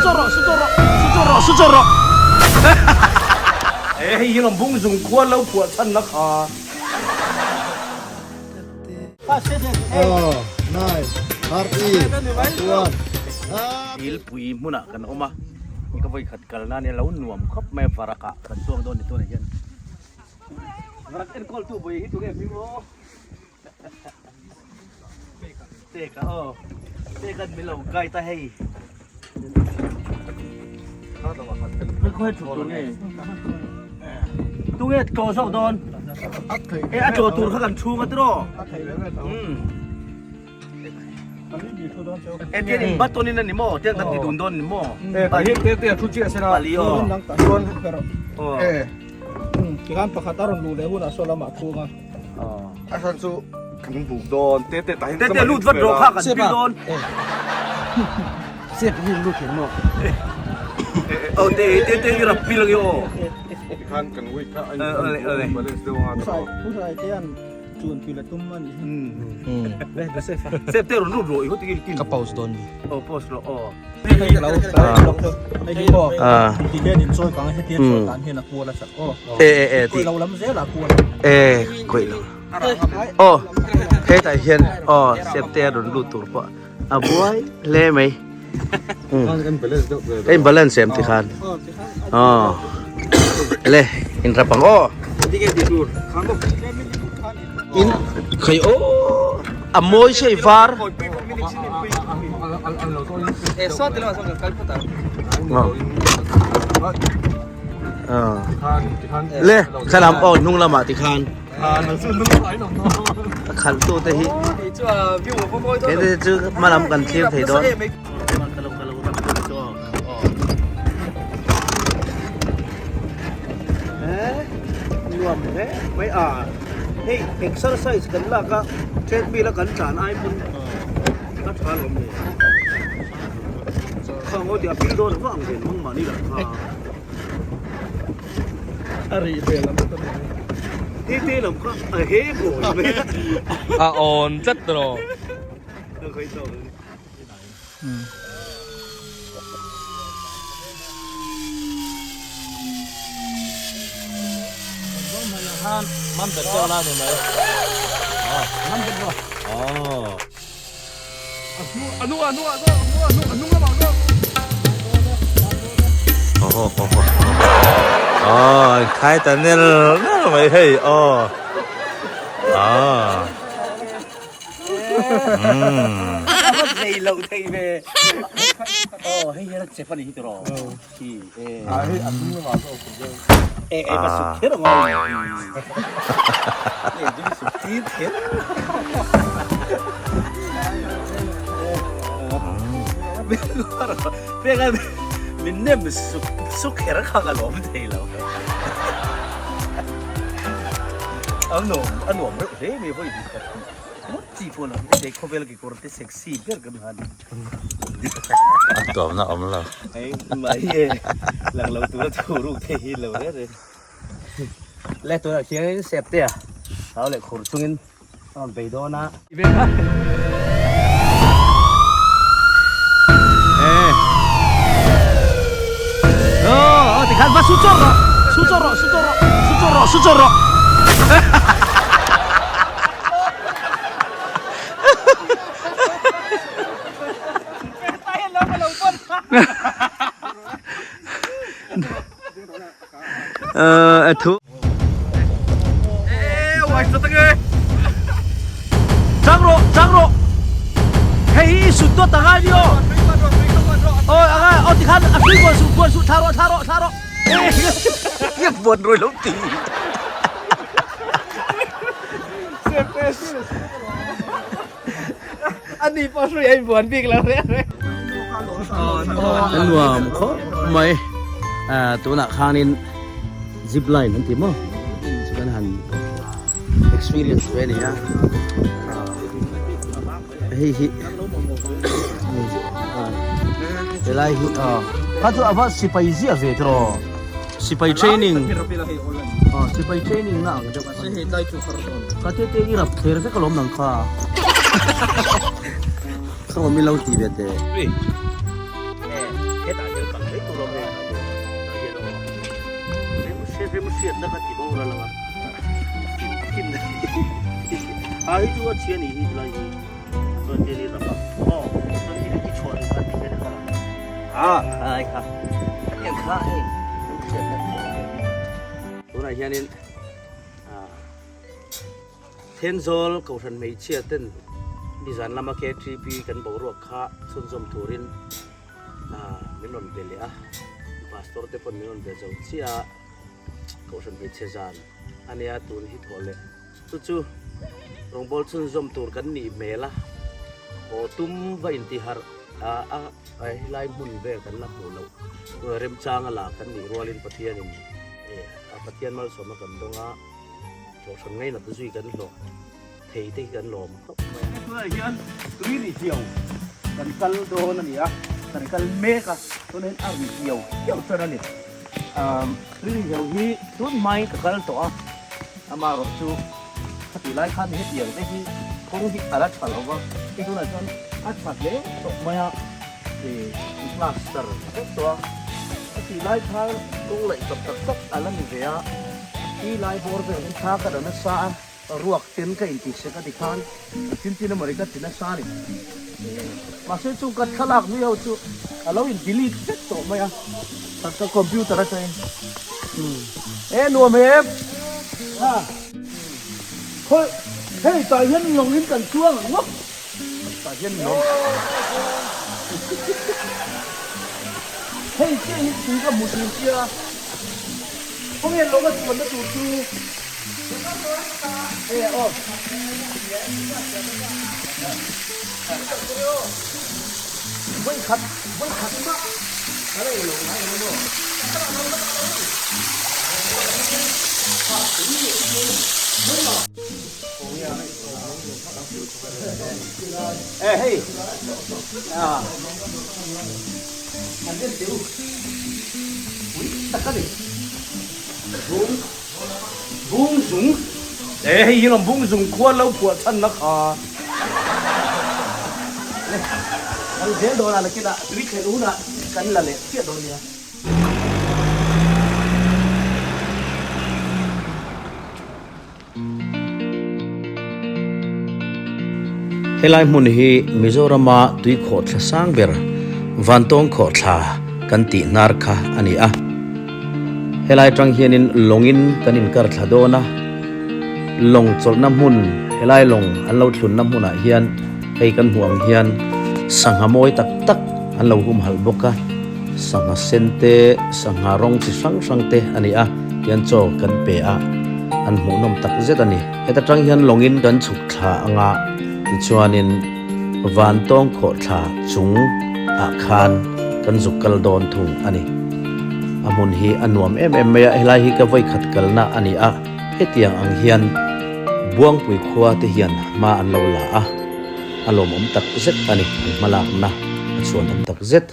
chaw rawh su chaw rawh su chaw rawh su chaw rawh e hei hi lawm bung zung khua lo phuah chhan na kha. Dilpui hmunah kan awm a, ka vawi khat kal nan hian lo nuam khawp mai a varak ah kan chuang dawn ni tunah hian. Varak enkawl tu vawi hi tunge hming aw? Teka aw, Teka'n min lo guide a hei. Khawi thut tur nge? Tunge tlawh zawk dawn? E a tlawh tur kha kan chhung a tiraw? E tian in baton in a ni maw? Tian kan ti dun dawn ni maw? E tah hian te te a thu chiah sela. Pali aw. Chuan e tikhan pakhat a rawn luh leh hunah saw lamah chhung a. A hran chu kan buk dawn te te tah hian Te te lut vat rawh kha kan pil dawn. Sep hi lut hian maw? Aw te te te i rap pil ang i aw. Tikhan kan wait kha a in balance deuh anga Husai husai te an chun pil a tum a nih hi. Sep te rawn lut rawh i hawt i tin. Ka pause dawn ni. Aw pause rawh aw. Hei ka lo hei hi maw ti hian in chawi kang a heti a chawi tan hian a kual a chak aw. E e e ti. Kawih lo lam zel ah kual. E kawih lo. Aw hetah hian aw sep te a rawn lut tur pawh a buai hle mai. Ka in balance em tikhan. Aw le in rap ang aw. In khai aw a mawi sei var. Le thlalak aw hnung lamah tikhan a khalh tu te hi he te chu hma lam kan thlir thei dawn. Nuam hle mai a hei exercise kan lak a treadmill a kan tlan ai pawn a tha lawm le khang aw tih a pil dawn vak ang ven mang mahni lah kha a rih ve lam ta mai te te lam kha a he bawi mai a awn tlat rawh. Khai ta nel nel mai hei aw ah. Nei lo thei ve. Oh, hei hian a chep a ni hi tiraw. Hi e. A hei a hnung lamah zawk awm deuh. E e va suk kher ang ai. E ding suk tir kher. Peka min nem suk suk kher kha ka lawm thei lo. A nuam a nuam reuh hle mai vawi hnih khat ngawt chi pawh lo hei khawvel kekawr te sexy ber kan han A tuamna awm lo. Hei mai e lang lo tura thu ruk thei hi lo reng reng. Le tunah khian sep te a hau leh khur chungin a rawn bei dawn a. Tikhan va su chawr rawh su chawr rawh su chawr rawh su chawr rawh su chawr rawh Ờ, thu Chang rawh, chang rawh. Hei hi sut dawt a ngai ni aw. Oi, a ngai, aw tikhan a hrui buan suh, buan suh, thla rawh, thla rawh, thla rawh. Nge buan rawi lo ti. Ani pawh hrui a inbuan bik lo reng reng. A nuam khawp mai. Tunah khanin zip line an ti maw? Chu kan han experience ve a ni a. Hei hi helai hi kha chu a va sipai ziah ve tiraw? Sipai training sipai training na ang deuh Ka te te i rap thler vek alawm nang kha. Kha awm i lo ti ve teh. Remhriatna ka ti boral ang a. Thin a hi chu a chhia ni hi tilai hi. Chuan tian i rap a. Aw, chuan i i chhuah duh khan ti hian i kal ang. A, ai kha. Hetiang kha hei remhriatna ti boral. Tunah hianin Thenzawl Kohhran hmeichhia ten nizan lama KTP kan boruak kha chhunzawm turin min rawn be leh a, Pastor te pawn min rawn be zo chiah a, Kohhran hmeichhe zan a nia tun hi thawh leh chu chu rawngbâwl chhunzawm tur kan nih hmel a, aw tum va intiharh a a helai hmun vel kan la hmuh loh remchang a la kan nih rualin Pathianin Pathian malsawmna kan dawng a. Hlawhhran ngainat zui kan hlawh thei te hi kan lawm khawp mai a. Tunah hian tui ri hiau kan kal dawn a ni a, kan kal mek a, tunah hian a ri hiau hiau chuan a ni. Tui ri hiau hi tun hmain ka kal tawh a, amaherawh chu khatih lai khan hetiang te hi kawng hi a la tha lo va, hei tunah chuan a tha hle tawh mai a, plaster vek tawh a, khatih lai khan kawng laih chawp tak tak a la ni ve a. Hi lai bawr vel hi thla ka ra nasa a, ruak ten ka inti sek a ti khan tin tin emaw ni ka ti nasa a ni. Mahse chu ka thlalak nui ho chu a lo in delete vek tawh mai a, ka computer atangin e nuam em ha khawi hei tah hian lawng in kan chuang ang ngawt tah hian lawng hei chiah hi tui ka hmu thin sia. Khawnge lawng a chuanna tur chu e aw. Vawi khat vawi khat mah ka la ei lo ngai lo maw. E hei a an en teh u. Pui tak a ni. Bung bung zung e hei hi lawm bung zung khua lo phuah chhan na kha. Le kan zel dawn a nakinah tui thlen hunah kan la leh chiah dawn nia. Helai hmun hi Mizorama tuikhawhthla sang ber Vantawng khawhthla kan tih hnar kha a ni a. Helai atang hianin lawngin kan inkar thla dawn a, lawng chawlhna hmun helai lawng an lo thlunna hmunah hian hei kan hmuh ang hian sangha mawi tak tak an lo humhalh bawk a, sangha sen te, sangha rawng chi hrang hrang te a ni a. Tian chaw kan pe a, an hmuhnawm tak zet a ni. Heta tang hian lawngin kan chhuk thla anga tichuanin Vantawng khawhthla chung ah khan kan zuk kal dawn thung a ni. A hmun hi a nuam em em mai a, helai hi ka vawikhat kalna a ni a, hetiang ang hian Buangpui khua te hian hma an lo la a, a lawmawm tak zet a ni, an hmalakna a chhuanawm tak zet.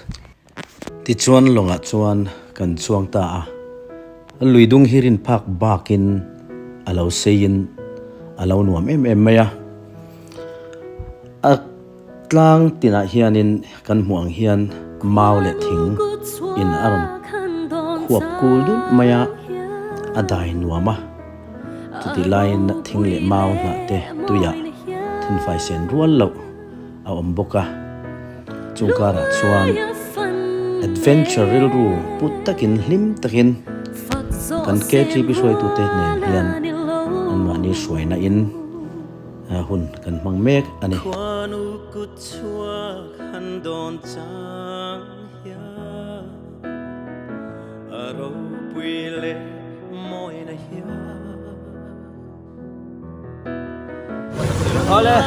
Tichuan lawngah chuan kan chuang ta a, lui dung hi rin phak bakin a lo seiin a lo nuam em em mai a. A tlang tinah hianin kan hmuh ang hian mau leh thing in a rawn khuap kul dulh mai a, a dai nuam a. Chutih laiin thing leh mau hnah te tuiah thinfai sen rual loh a awm bawk a, chung karah chuan adventure rilru put takin hlim takin kan KTP hruaitute nen hian anmahni hruaina in hun kan hmang mek a ni. Khuanu kut chhuak han dawn chang hian a ropui leh mawina hian. Awle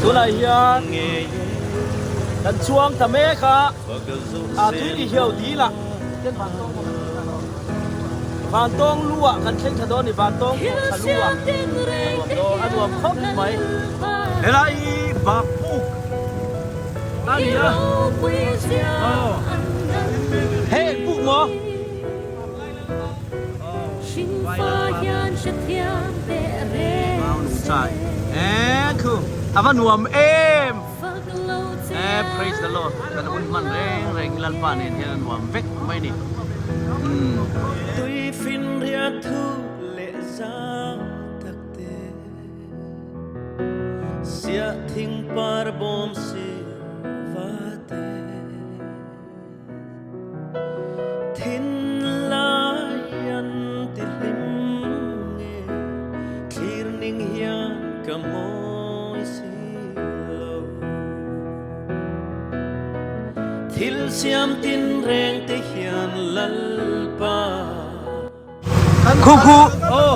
tunah hian kan chuang ta mek a a tui ri hiau dil ah Vantawng lu ah kan thleng tha dawn a ni Vantawng pawh tha lu ah a nuam dawn a nuam khawp mai. Helai hi Bakpuk a ni a aw hei an puk maw? A va nuam em e praise the lord kan hun hman reng reng Lalpa nen hian a nuam vek mai ni. Khu khu aw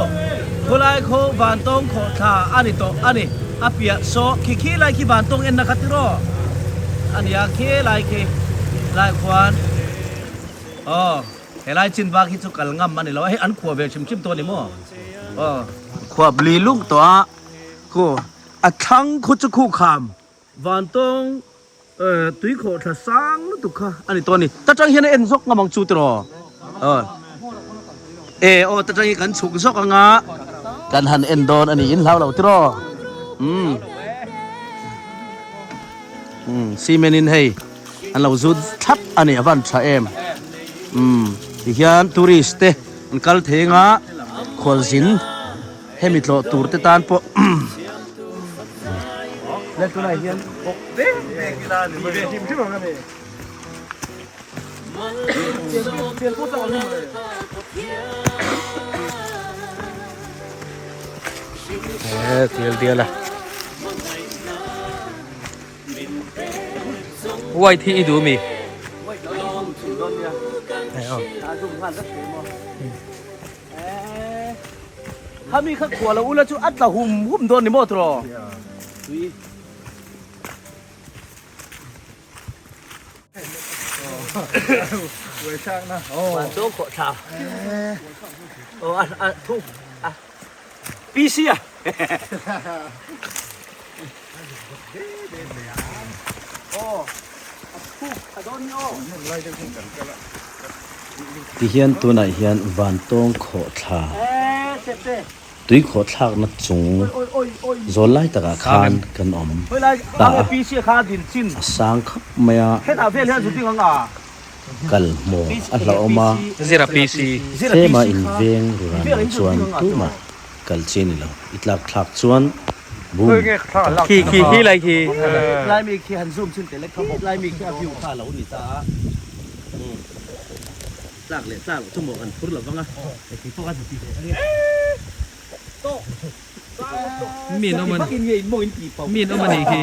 khulai khaw vantawng khawhthla a ni tawh a ni a piah saw khi khi lai khi vantawng en na kha tiraw a nia khi lai khi lai khuan aw helai chin bak hi chu kal ngam a ni lo a hei an khuah ve hrim hrim tawh a ni maw aw khuap li lung tawh a khu a thlang khu chu khu kham vantawng Tui khawhthla sang lutuk kha a ni tawh a ni. Ta tang hian a en zawk ngam ang chu tiraw? Aw. E aw ta tang hi kan chhuk zawk anga kan han en dawn a ni in hlau lo tiraw? Umm. Umm cement in hei an lo zut thlap a ni a van tha em. Umm tihian tourist te an kal thei anga khualzin Hemi tlawh tur te tan pawh He tial tial a. White hi i duh mi? Khami kha khuah lo ula chu a tla hum hum dawn ni maw tiraw? Tui. Van khawh thla. Aw a a thu a PC a. Aw a thu a dawn ni aw. Tihian tunah hian vantawng khawhthla, tui khawhthlakna chung zawl lai takah khan kan awm ta a, a sang khawp mai a, kal hmaw a hlauhawm a, tlema inveng ru ran lo chuan tumah kal chi a ni lo, i tlak thlak chuan boom tak Tlak leh tlak loh chu maw kan phur lo vang a, heti pawh a ti ve a ni. Min awm a min awm a nih khi.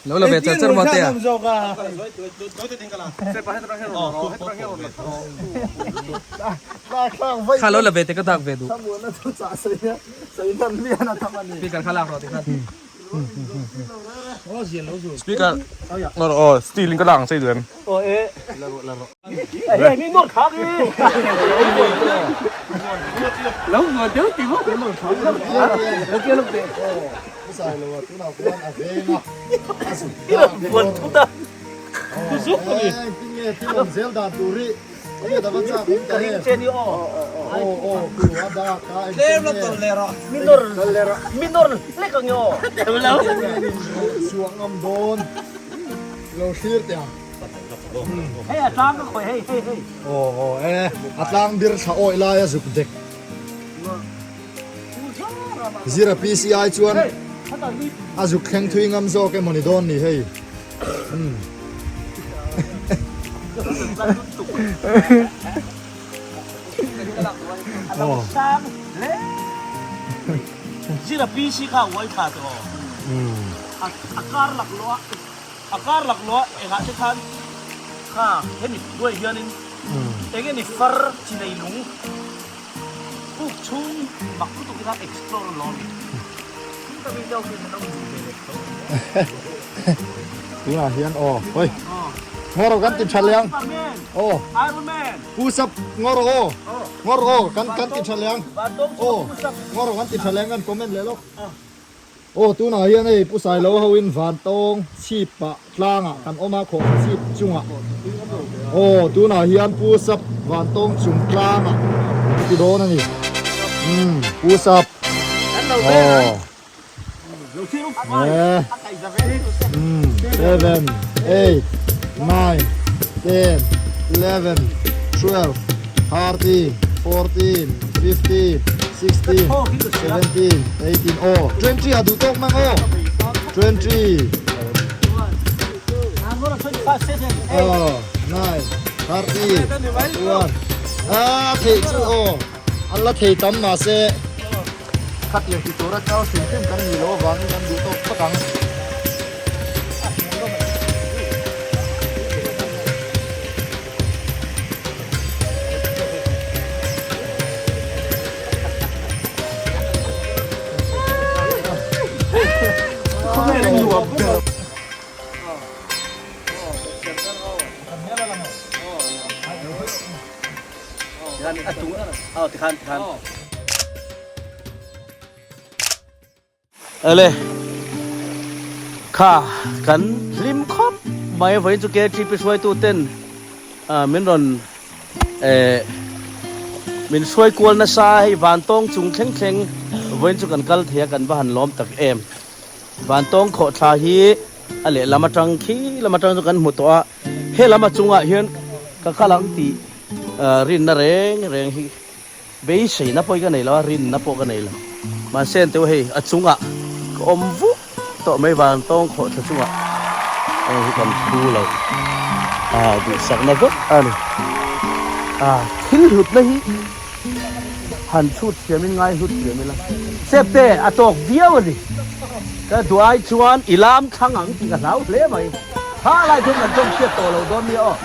Lo la ve char char maw te a. Kha lo la ve te ka dak ve duh. Speaker kha lak rawh tikhan. Speaker ngawr aw steel in ka lak ang chei duh em. Zira PCI chuan a zuk thleng thui ngam zawk emawni dawn ni hei. Zira PC kha uai tha tawh aw. A kar lak loh a, a kar lak loh a engah te khan kha hemi hnuai hianin eng emaw far chi nei lung puk chhung mak lutuk te kha explore a lawm. Tunah hian aw hoi ngawr kan ti tha liang aw pu sap ngawr aw ngawr aw kan kan ti tha liang aw ngawr kan ti tha liang kan comment leh lawk aw tunah hian hei pu Sailo ho in Vantawng chhip pah tlangah kan awm a khawh chhip chungah aw tunah hian pu sap Vantawng chung tlangah ti dawn a ni pu sap aw. Seven, eight, nine, ten, 11, 12, 13, 14, 15, 16, 17, 18, aw 20 a duh tawk mang aw 20, aw nine, 30, 31, a theih chu aw an la thei tam mahse Khatiang ti tura kal hrim hrim kan nih loh avangin an duh tawk phawt ang. Ele kha kan hlim khawp mai vawiin chu KTP hruaitu ten min rawn eh min hruai kual nasa hei vantawng chung thleng thleng vawiin chu kan kal thei a kan va han lawm tak em vantawng khawhthla hi a lehlam atang khi lam atang chu kan hmu tawh a he lam a chungah hian ka kal ang tih rinna reng reng hi. Beiseina pawh hi ka nei lo a, rinna pawh ka nei lo. Mahse an teuh hei a chungah ka awm vuk tawh mai vang tawng khawh thla chungah heng hi kan thu lo a duhsakna vek a ni. A thil hlutna hi han chhut thiamin ngai hlut thiam ila step te a tawk viau a ni. Ka duh ai chuan i lam thlang ang tih ka hlau hle mai. Tha lai thum kan tawng hriat tawh lo dawn nia aw.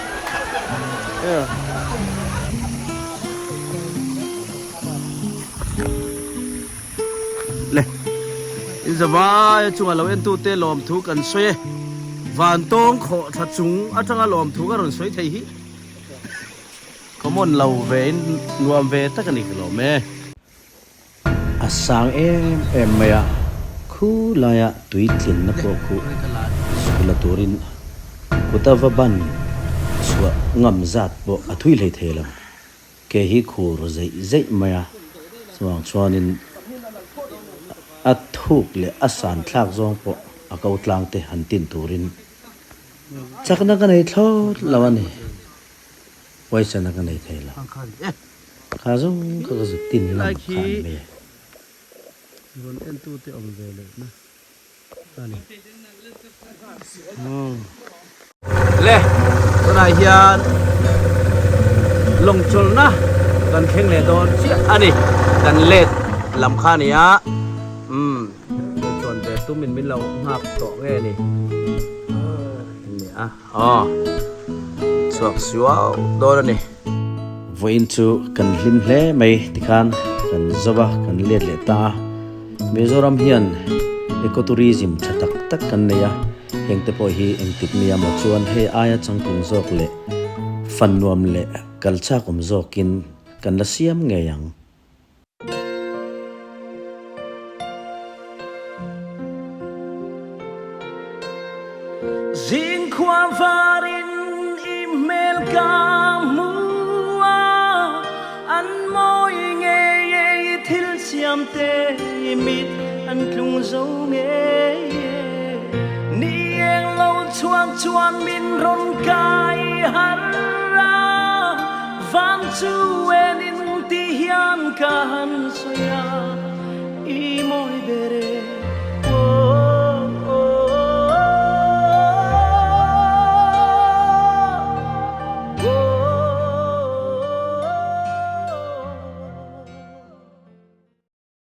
Le in zavai chunga lo en tute lawmthu kan sawi e vantawng khawh tha chung atanga lawmthu ka rawn sawi thei hi common lo ve in nuam ve tak a ni ka lawm e. A sang em em mai a, khu laia tui tlinna pawh khu sukla turin kuta va ban chhuah ngam zat pawh a thui hlei thei lo. Ke hi khur zeih zeih mai a, chuvang chuanin a thuk leh a san thlak zawng pawh a ko tlang te han tin turin chakna ka nei thlawt lo a ni. Huaisana ka nei thei lo. Kha zawng kha ka zut tin ngam kha a ni mai e. Rawn entu te awm ve leh na a ni. Le, tunah hian lawngchawlhna kan thleng leh dawn chiah a ni. Kan let lam kha a ni a. Umm, chuan ve tumin min lo nghak tawh nge ni. Ni a. Aw, chhuak suau dawn a ni. Vawiin chu kan hlim hle mai tikhan kan zo a, kan let leh ta a. Mizoram hian ecotourism tha tak tak kan nei a, heng te pawh hi engtik nia maw chuan hei aia changtlung zawk leh fan nuam leh kal chak awm zawkin kan la siam ngei ang. Zingkhua varin i hmel ka hmu a, an mawi ngei e i thil siam te i mit an tlung zo ngei e. Ni eng lo chhuak chuan min rawn kai har a, van chu enin ti hian ka.